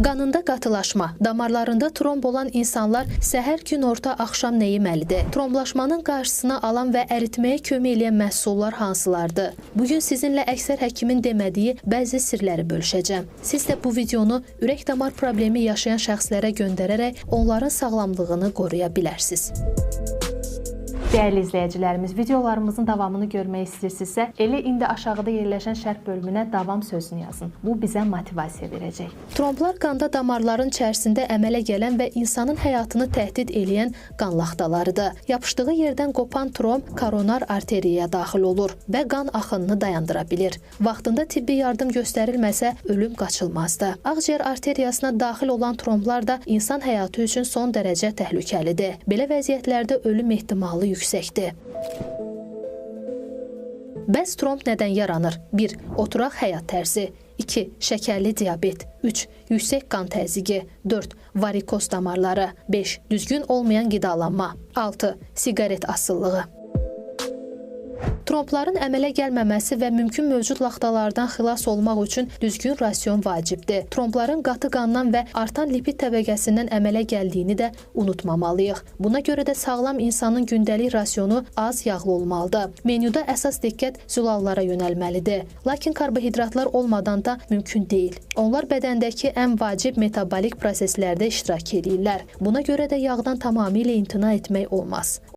Qanında qatılaşma, damarlarında tromb olan insanlar səhər, günorta, axşam nə yeməlidir? Tromblaşmanın qarşısını alan və əritməyə kömək eləyən məhsullar hansılardır? Bu gün sizinlə əksər həkimin demədiyi bəzi sirləri bölüşəcəm. Siz də bu videonu ürək-damar problemi yaşayan şəxslərə göndərərək onların sağlamlığını qoruya bilərsiniz. Dəyərli izləyicilərimiz, videolarımızın davamını görmək istəyirsinizsə, elə indi aşağıda yerləşən şərh bölümünə davam sözünü yazın. Bu bizə motivasiya verəcək. Tromblar qanda damarların içərisində əmələ gələn və insanın həyatını təhdid eləyən qan laxtalarıdır. Yapışdığı yerdən qopan tromb koronar arteriyaya daxil olur və qan axınını dayandıra bilir. Vaxtında tibbi yardım göstərilməsə ölüm qaçılmazdır. Ağciyər arteriyasına daxil olan tromblar da insan həyatı üçün son dərəcə təhlükəlidir. Belə vəziyyətlərdə ölüm ehtimalı yüksəkdir. Bəs tromb nədən yaranır? 1. Oturaq həyat tərzi. 2. Şəkərli diabet. 3. Yüksək qan təzyiqi. 4. Varikoz damarları. 5. Düzgün olmayan qidalanma. 6. Siqaret asılılığı. Trombların əmələ gəlməməsi və mümkün mövcud laxtalardan xilas olmaq üçün düzgün rasion vacibdir. Trombların qatı qandan və artan lipid təbəqəsindən əmələ gəldiyini də unutmamalıyıq. Buna görə də sağlam insanın gündəlik rasionu az yağlı olmalıdır. Menyuda əsas diqqət zülallara yönəlməlidir. Lakin karbohidratlar olmadan da mümkün deyil. Onlar bədəndəki ən vacib metabolik proseslərdə iştirak eləyirlər. Buna görə də yağdan tamamilə imtina etmək olmaz.